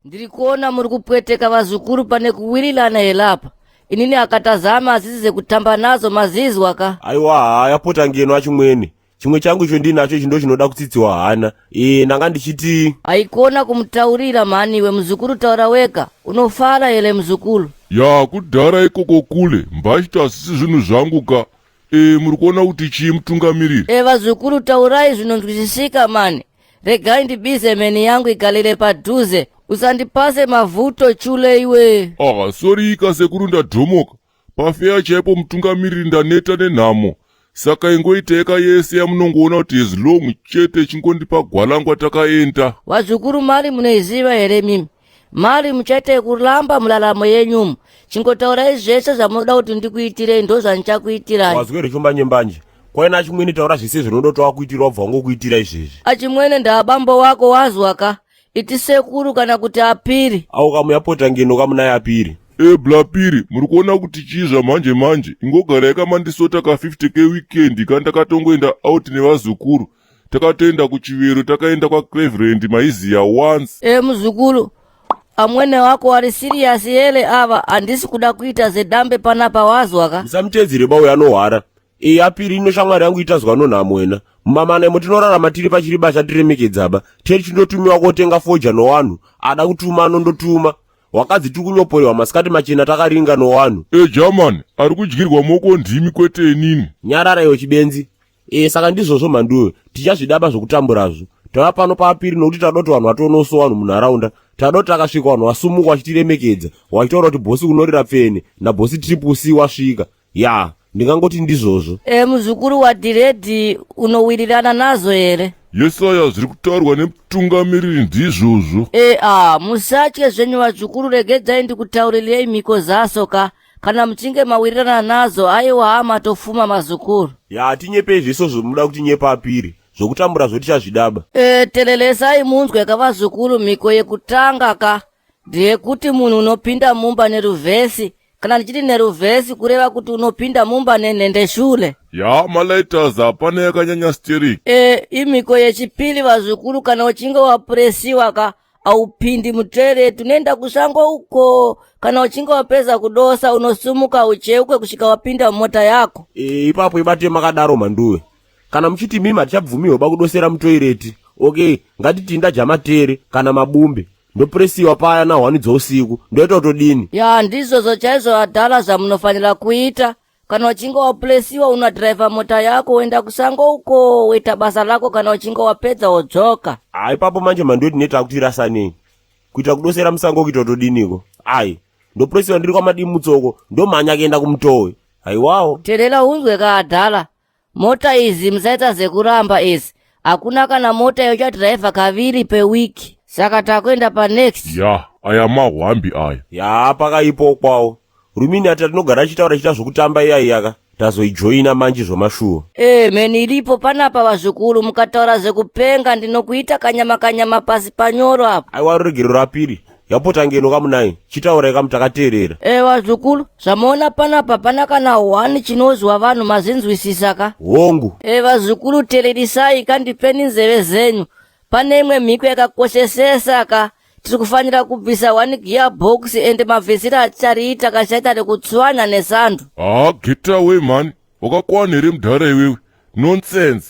Ndiri kuona muri kupweteka vazukuru pane kuwirirana helapa. Inini akatazama asisize kutamba nazo mazizwa ka. Aiwa haa yapota ngeno achimwene. Chimwe changu icho ndinacho ichi ndochinoda kutsitsiwa hana. Ee ndanga ndichiti Haikona kumutaurira mhani iwe muzukuru taura wega. Unofara here muzukuru? Ya kudhara ikoko kule mbachito asisi zvinhu zvangu ka e muri kuona kuti chii mutungamiriri E vazukuru taurai zvinonzwisisika mani. Regai ndibize mheni yangu igalire padhuze. Usandipase mavuto chule iwe. Ah sorry ka sekuru ndadhomoka pafeya chaipo mutungamiriri ndaneta nenhamo saka ingoitaika yese yamunongoona kuti as long chete chingondipa gwalangwa takaenda. Vazukuru mari munoiziva here mimi? Mari muchaita yekuramba mularamo yenyumu. Chingotaurai zvese zvamunoda kuti ndikuitirei ndozvandichakuitirai. Wazwa here chombanje mbanje? Kwaina achimwene taura zvese zvinoda kuti wakuitira wabva wangokuitira izvezvi. Achimwene ndaabambo wako wazwa ka? Iti sekuru kana kuti apiri. Au kamuyapota ngeno kamunai apiri. E blapiri muri kuona kuti chii zvamanje manje ingogarai kamandisota ka 50k weekend kandakatongoenda out nevazukuru takatoenda kuchivero takaenda kwacleverand maiziya once. E muzukuru amwene wako wari serious yele ava handisi kuda kuita zedambe panapa wazwa ka? Musamutedzere bauya anohwara. E apiri ino shamwari yangu itazwa nonhamo wena. Mumamana imo tinorarama tiri pachiri basha tiremekedzaba. Teri chindotumiwa kotenga foja nowanhu. Ada kutuma anondotuma. Wakadzi tiri kunyoporewa masikati machena takaringa nowanhu. E german ari kudyirwa moko ndimi kwete inini. Nyarara iwe chibenzi. E saka ndizvozvo mhanduwe. Tichazvidaba zvokutamburazvo. Tava pano paapiri nokuti tada kuti vanhu vationoso vanhu munharaunda. Tada kuti takasvika vanhu vasumuka vachitiremekedza. Vachitaura kuti bhosi unorira pfene nabhosi triple C wasvika. Ya, ndingangoti ndizvozvo. E muzukuru wadhiredhi unowirirana nazo here? Yesaya zviri kutaurwa nemutungamiriri ndizvozvo. E a musatye zvenyu vazukuru regedzai ndikutaurirei mhiko zaso ka. Kana muchinge mawirirana nazo aiwa haa matofuma mazukuru. Ya, tinyepei zvese zvomuda kuti nyepa apiri. Zvokutambura zvo tichazvidaba. E telelesai munzwe ka vazukuru mhiko yekutanga ka ndeyekuti munhu unopinda mumba neruvhesi kana ndichiti neruvhesi kureva kuti unopinda mumba nenhendeshure. Ya malighters hapana yakanyanya stereki. E imhiko yechipiri vazukuru kana uchinge wapuresiwa ka aupindi mutoilet unoenda kusango uko kana uchinge wapedza kudosa unosumuka ucheuke kusvika wapinda mumota yako. E, ipapo ibate makadaro mhanduwe. Kana muchiti mimi hatichabvumiwa bakudosera mutoireti. Okay, ngatiti ndadya matere kana mabumbe. Ndopresiwa paya na hwani dzousiku. Ndoita kutodini? Ya ndizvozvo chaizvo adhala zvamunofanira kuita. Kana uchinge wapresiwa unadhiraivha mota yako woenda kusango uko woita basa lako kana uchinge wapedza wodzoka. Ah, ipapo manje mhanduwe tineta kutirasanei. Kuita kudosera musango kuita kutodiniko? Ai, ndopresiwa ndiri kwamadimutsoko, ndomhanya kuenda kumutowe. Haiwawo. Terera unzwe ka adhala. Mota izi musaita zekuramba izi. Hakuna kana mota yochadhiraivha kaviri pewiki. Saka takuenda panext. Ya aya mahwambi aya. Ya pakaipo kwawo. Rumini ati atinogara achitaura chiita zvokutamba iya iyaka. Tazoijoina manje zvomashuwa. E, mheni iripo panapa vazukuru mukataura zvekupenga ndinokuita kanyama kanyama pasi panyoro apa. Aiwa ruregerero rapiri. Yapota ngeno kamunai. Chitaurai kamu takateerera. E, vazukuru zvamuona panapa pana kana hwani chinozwa vanhu mazinzwisisa ka. Hongu. E, vazukuru tererisai kandipeni nzeve zenyu. Pane imwe mhiko yakakoshesesa ka. Tiri kufanira kubvisa one gear box ende mabvisiro atichariita kachaita rekutswanya nesando. Haa get away mhani wakakwana here mudhara iwewe nonsense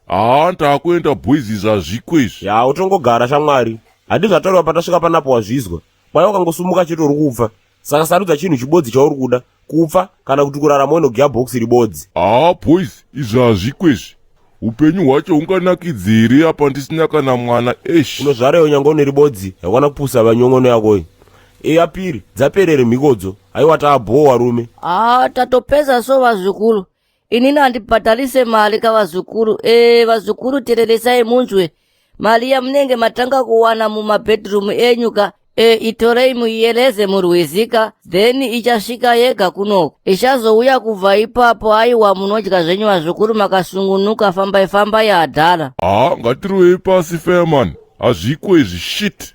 haa ndaakuenda boys izvi hazviko izvi. Ya utongogara shamwari. Handi zvataurwa patasvika panapo wazvizwa. Kwai wakangosumuka chete uri kupfa. Saka sarudza chinhu chibodzi chauri kuda. Kupfa kana kuti kurarama uine gear box ribodzi. Haa boys izvi hazviko izvi upenyu hwacho hunganakidzi here apa ndisina kana mwana eish. Unozvara iwe nyangwe une ribodzi haikwana kupusa vanyongono yakoyi. E yapiri dzaperere mhikodzo haiwa taabhowa warume. Haa tatopedza so vazukuru. Inini handibhadharise mari kavazukuru. E vazukuru tereresai munzwe. Mari yamunenge matanga kuwana mumabedroom enyu ka e, itorei muiyereze murwizi ka then ichasvika yega kunoku ichazouya kubva ipapo aiwa munodya zvenyu vazukuru makasungunuka fambai fambai adhara. Haa ngatirovei pasi fireman hazviko izvi shit.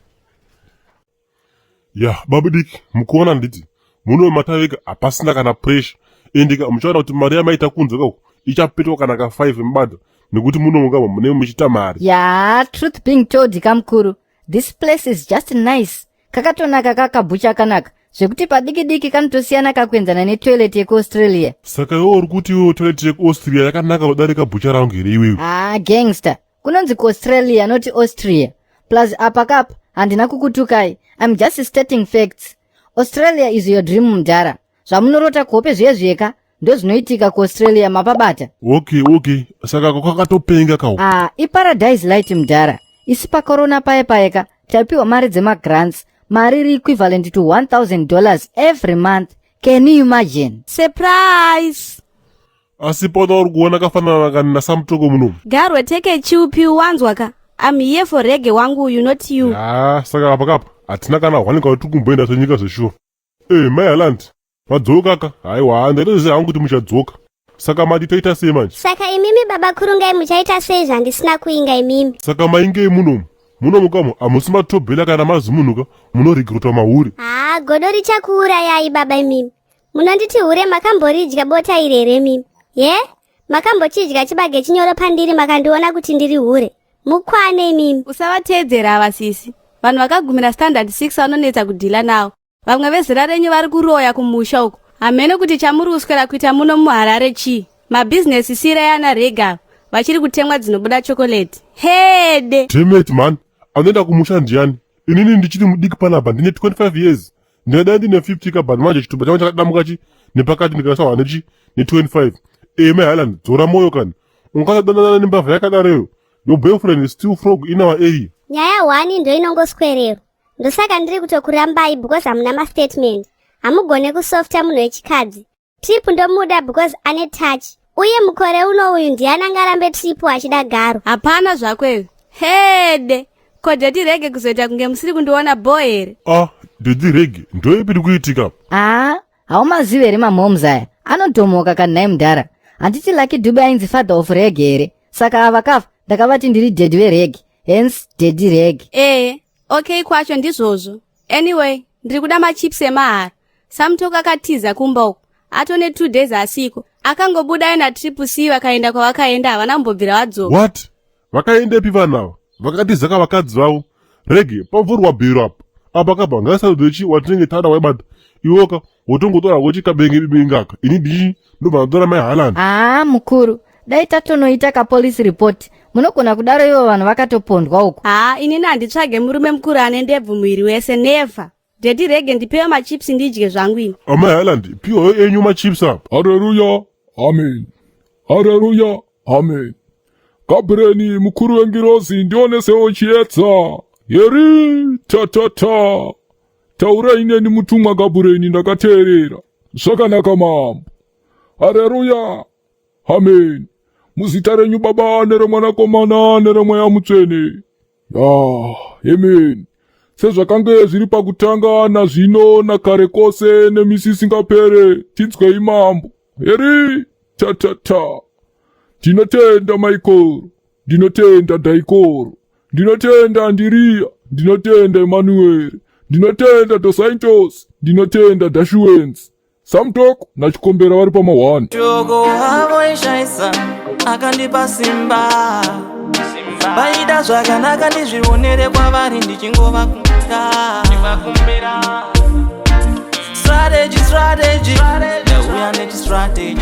Ya babudiki mukuona nditi muno matavega hapasina kana pressure ende ka muchaona kuti mari yamaita kunze kako ichapetwa kana ka 5 mubada nekuti muno mungava mune muchiita mari. Ya truth being told kamukuru this place is just nice. Kakatonaka kakabhucha kanaka zvekuti padiki diki kanotosiyana kakuenzana netoilet yekuAustralia. Saka iwe uri kuti iwewe toilet yekuAustria yakanaka kudarika bhucha rangu here iwewe? Ah, gangster, kunonzi kuAustralia, not Austria. Plus apa kapa handina kukutukai, I'm just stating facts. Australia is your dream, mudhara. Zvamunorota kuhope zviye zviyeka ndozvinoitika kuAustralia, mapabata? Okay, saka kwakatopenga kawo? Ah, iparadise light, mudhara. Isi pakorona paye payeka tapiwa mari dzemagrants, mari iri equivalent to $1000 every month. Can you imagine? Surprise! Asi pona uri kuona kafanana kani naSamutoko munomu? Garwe, take chill pill, wanzwa ka? I'm here for Reggae wangu uyu, not you. Ya, saka apa kapa hatina kana hwani kauti kumboenda senyika zveshuwa. E, mai Haland, madzoka ka? Haiwa, ndaitoziva hangu kuti muchadzoka. Saka mati toita sei manje? Saka imimi baba Kurungai muchaita sei zvandisina kuinga imimi? Saka maingei munomu? Munomu kamo hamusi matobhela kana mazimunhuka munoregrutwa mahuri. Haa, godo richakuurayai baba imimi. Munonditi hure, makamboridya bota iri here imimi? Ye, makambochidya chibage chinyoro pandiri makandiona kuti ndiri hure? Mukwane imimi. Usavateedzera ava, sisi. Vanhu vakagumira standard 6 vanonetsa kudhila navo. Vamwe vezera renyu vari kuroya kumusha uko. Hamene kuti chamuri kuswera kuita muno muHarare chii? Mabhizinesi sirai ana Rega vachiri kutemwa dzinobuda chokoleti hede. Dammit man, anoenda kumusha ndiani? Inini ndichiri mudiki panapa, ndine 25 years. Ndingadai ndine 50 ka, but manje chitupa changu chakadamuka chi nepakati ndikasawa nechi ne25. E, mai Highland, dzora moyo kani. Ungasadanana nembavha yakadareyo? Your boyfriend is still frog in our area. Nyaya 1 ndo inongoswererwa. Ndosaka ndiri kutokurambai, because hamuna mastatement, hamugone kusofta munhu wechikadzi. Trip ndomuda because ane touch, uye mukore uno uyu ndiani angarambe Trip achida garo? Hapana zvakweyo hede. Ko Daddy Rege, kuzoita kunge musiri kundiona bho here? Ah, Daddy Rege ndoipi iri kuitika? Aa, haumazivi here mamoms aya anodhomoka kanhai mudhara? Handiti Lucky Dube ainzi father of reggae here? Saka ava kafa ndakavati ndiri daddy vereggae, hence Daddy Rege. Ee, okay, kwacho ndizvozvo. Anyway, ndiri kuda machips emahara. Samutoko akatiza kumba uko, atone 2 days asiko. Akangobuda aina Triple C, vakaenda kwavakaenda, havana kumbobvira vadzoka. What? Vakaendepi vanhu ava? Vakatizaka vakadzi vavo. Rege pavhurwa bhero apa apa kabva ngasadochi watinenge tada waibata iwoka wotongotora wochikabenge-bengaka. Ini ndichi ndobva ndatora mai Haland. Haa mukuru, dai tatonoita kapolice report. Munogona kudaro ivo vanhu vakatopondwa uko. Haa, inini handitsvage murume mukuru ane ndebvu muviri wese, never. Daddy Rege, ndipewo machips ndidye zvangu ini. Amai Highland, piwayo enyu machips apa. Hareruya, amen. Hareruya, amen. Gabrieli mukuru wengirozi, ndionesewo chiedza. Heri tatata, taurai neni mutumwa Gabrieli, ndakateerera. Zvakanaka mambo. Hareruya, amen. Muzita renyu Baba neremwanakomana neremweya mutsvene. Ya, amen. Sezvakange zviri pakutanga, nazvino, nakare kose, nemisi isingapere. Tinzwei mambo. Heri tatata. Ndinotenda Michael, ndinotenda Daikoro, ndinotenda Andiriya, ndinotenda Emanueri, ndinotenda Dosantos, ndinotenda Dashuens, Samutoko naChikombera vari pama1. Shoko havo ishaisa akandipa simba. Vaida zvakanaka ndizvionere kwavari ndichingovakumbira. Strategy, strategy, ndauya nechistrategy.